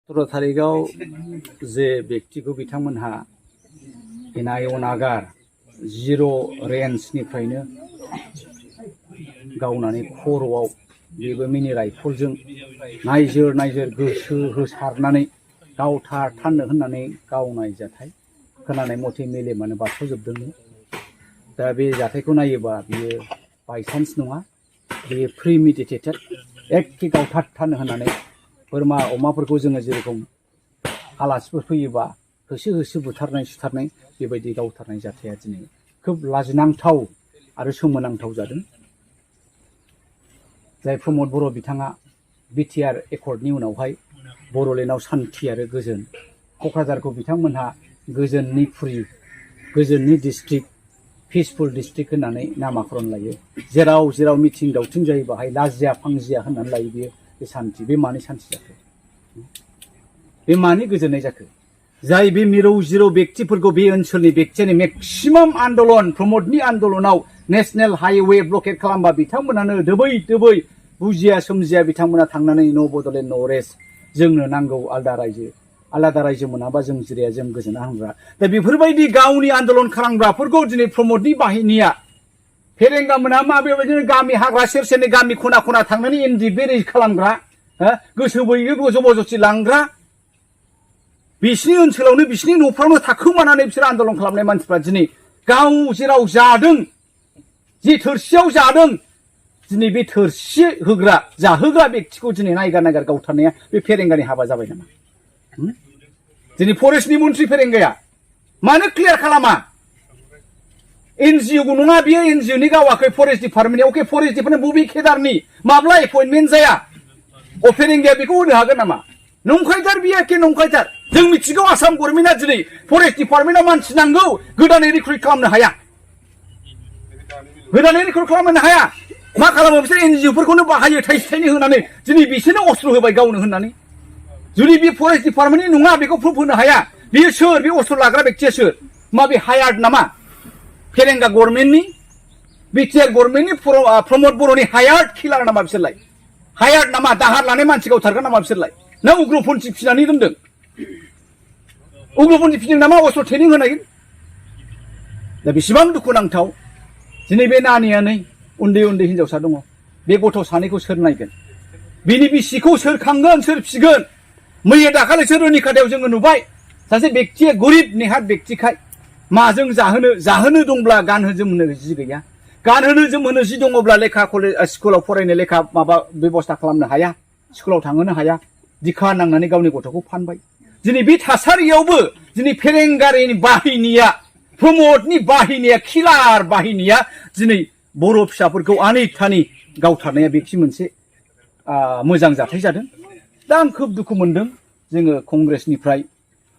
17 तारिखआव जे व्यक्तिखौ बिथांमोनहा इनाय अनागार जिर' रेन्जनिफ्रायनो गावनानै खर'आव बेबो मिनि राइफलजों नायजोर गोसो होसारनानै गावथारनो होननानै गावनाय जाथाय खोनानाय मथे मेलेमानो बारस'जोबदोंमोन। दा बे जाथायखौ नायोबा बियो बायचान्स नङा, बेयो प्रिमेडिटेटेड एखे गावथारनो होननानै बोरमा अमाफोरखौ जोङो जेरखम आलासिफोर फैयोबा होसो बुथारनाय सुथारनाय बेबायदि गावथारनाय जाथाया दिनै खोब लाजिनांथाव आरो सोमोनांथाव जादों। जाय प्रमद बर' बिथाङा बिटिआर एकर्डनि उनावहाय बर'लेण्डआव सान्थि आरो गोजोन, क'क्राझारखौ बिथांमोनहा गोजोननि फुरि, गोजोननि डिस्ट्रिक्ट, पिसफुल डिस्ट्रिक्ट होननानै नामाकरन लायो। जेराव मिथिं दावथिं जायो बाहाय लाजिया फांजिया होननानै लायो बियो। बे सान्थि, बे मानि सान्थि जाखो? बे मानि गोजोननाय जाखो? जाय बे मिरौ जिरौ व्यक्तिफोरखौ बे ओनसोलनि व्यक्तियानो मेक्सिमाम आन्दलन प्रमदनि आन्दलनाव नेशनेल हाइवे ब्लकेट खालामबा बिथांमोनानो दोबै बुजिया सोमजिया बिथांमोना थांनानै न' बड'लेण्ड न' रेस्ट, जोंनो नांगौ आलादा रायजो मोनाबा जों जिराया, जों गोजोना होनग्रा। दा बेफोरबायदि गावनि आन्दलन खालामग्राफोरखौ दिनै प्रमदनि बाहिनिया फेरेंगा मोना मा बेबायदिनो गामि हाग्रा सेरसेरनि गामि खना खना थांनानै एनडिएफबि खालामग्रा, गोसो बोयो जबरदस्ति लांग्रा, बिसिनि ओनसोलावनो बिसिनि न'फ्रावनो थाखोमानानै बिसोर आन्दलन खालामनाय मानसिफ्रा दिनै गाव जेराव जादों, जि थोरसियाव जादों, दिनै बे थोरसि होग्रा जाहोग्रा व्यक्तिखौ दिनै नायगार गावथारनाया बे फेरेंगानि हाबा जाबाय नामा? दिनै फरेस्टनि मन्थ्रि फेरेंगाया मानो क्लियार खालामा? एनजिअ नङा बियो, एनजिअनि गावाखै फरेस्ट डिपार्टमेन्टआव। अके, फरेस्ट डिपार्टमेन्ट बबे केदारनि माब्ला एपइन्टमेन्ट जाया? फेरेंगाया बेखौ होनो हागोन नामा? नंखायथार, बियो एखे नंखायथार। जों मिथिगौ आसाम गभर्नमेन्टआ दिनै फरेस्ट डिपार्टमेन्टआव मानसि नांगौ, गोदानै रिक्रुइट खालामनो हाया। मा खालामो बिसोर? एनजिअफोरखौनो बाहायो थाइसे थाइनै होनानै। दिनै बिसोरनो अस्त्र होबाय गावनो होननानै। जुदि बे फरेस्ट डिपार्टमेन्टनि नङा बेखौ प्रुफ होनो हाया। बेयो सोर? बे अस्त्र लाग्रा व्यक्तिया सोर? मा बे हायार्ड नामा? फेरेंगा गभर्नमेन्टनि, बिटिआर गभर्नमेन्टनि प्रमद बर'नि हायार्ड किलार नामा बिसोरलाय? हायार्ड नामा? दाहार लानाय मानसि गावथारगोन नामा बिसोरलाय? ना उग्रपन्थी फिनानै दोनदों? उग्रपन्थी फिदों नामा अस्त्र ट्रेनिं होनाय? दा बेसेबां दुखुनांथाव। दिनै बे नानियानै उन्दै हिनजावसा दङ। बे गथ' सानैखौ सोर नायगोन? बिनि बिसिखौ सोर खांगोन, सोर फिगोन? मैया दाखालिसो रनिखाथायाव जोङो नुबाय सासे व्यक्तिया गरिब नेहाथ व्यक्तिखाय माजों जाहोनो दंब्ला गानहोनो जि गैया, गानहोनो जोमहोनो जि दङब्ला लेखा स्कुलाव फरायनो लेखा माबा बेबस्था खालामनो हाया, स्कुलाव थांहोनो हाया, दिखा नांनानै गावनि गथ'खौ फानबाय। दिनै बे थासारियावबो दिनै फेरेंगारिनि बाहिनिया, प्रमदनि बाहिनिया, किलार बाहिनिया दिनै बर' फिसाफोरखौ आनैथानि गावथारनाया बेखि मोनसे मोजां जाथाय जादों। दा आं खोब दुखु मोनदों। जोङो कंग्रेसनिफ्राय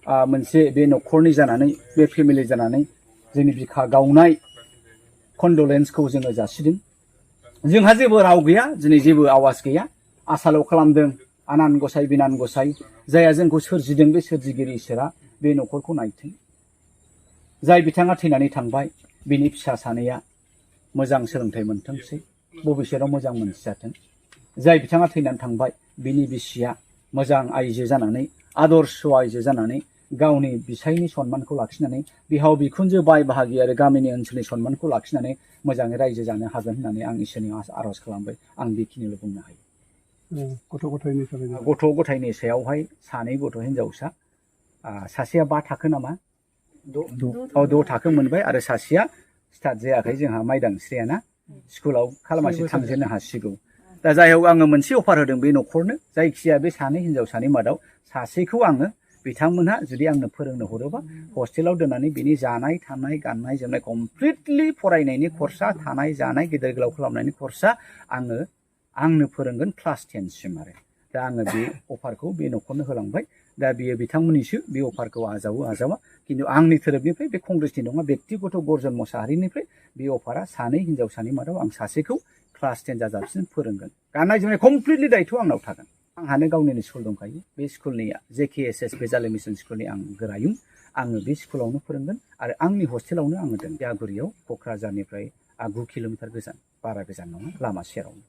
मोनसे बे न'खरनि जानानै, बे फेमिलि जानानै जोंनि बिखा गावनाय कन्डलेन्सखौ जोङो जासिदों। जोंहा जेबो राव गैया, दिनै जेबो आवाज गैया। आसाल' खालामदों आनान गसाइ बिनान गसाइ, जायहा जोंखौ सोरजिदों बे सोरजिगिरि इसोरा बे न'खरखौ नायथों। जाय बिथाङा थैनानै थांबाय बिनि फिसा सानैया मोजां सोलोंथाइ मोनथोंसै, भबिष्यतआव मोजां मानसि जाथों। जाय बिथाङा थैनानै थांबाय बिनि बिसिया मोजां आइजो जानानै, आदर्श आइजो जानानै गावनि बिसायनि सन्मानखौ लाखिनानै, बिहाव बिखुनजो बाय बाहागि आरो गामिनि ओनसोलनि सन्मानखौ लाखिनानै मोजाङै रायजो जानो हागोन होननानै आं इसोरनि आर'ज खालामबाय। आं बेखिनिल' बुंनो हायो। गथ' गथायनि सायावहाय सानै गथ' हिनजावसा, सासेया 5 थाखो नामा, 6 थाखो मोनबाय, आरो सासेया स्टार्ट जायाखै जोंहा माइदांस्रियाना, स्कुलाव खालामासे थांजेननो हासिगौ। दा जाय हक आङो मोनसे अफार होदों बे न'खरनो, जायखिया बे सानै हिनजावसानि मादाव सासेखौ आङो बिथांमोनहा जुदि आंनो फोरोंनो हरोबा हस्टेलाव दोननानै बिनि जानाय थानाय गाननाय जोमनाय कमप्लिटलि फरायनायनि खरसा, थानाय जानाय गेदेर गोलाव खालामनायनि खरसा आंनो फोरोंगोन क्लास 10 सिम। आरो दा आङो बे अफारखौ बे न'खरनो होलांबाय। दा बियो बिथांमोननिसो बे अफारखौ आजावा, खिन्थु आंनि थोरोबनिफ्राय, बे कंग्रेसनि नङा, बेक्तिगत गर्जन मुसाहारिनिफ्राय बे अफारा सानै हिनजावसानि मादाव आं सासेखौ क्लास 10 जाजाबसिम फोरोंगोन। गाननाय जोमनाय कमप्लिटलि दायथ' आंनाव थागोन। आंहानो गावनिनो स्कुल दंखायो। बे स्कुलनिया JKSS बेजाले मिसन स्कुलनि आं गोरायुं। आङो बे स्कुलावनो फोरोंगोन आरो आंनि हस्टेलावनो आङो दोन। आगुरियाव क'क्राझारनिफ्राय 9 किल'मिटार गोजान, बारा गोजान नङा, लामा सेरावनो।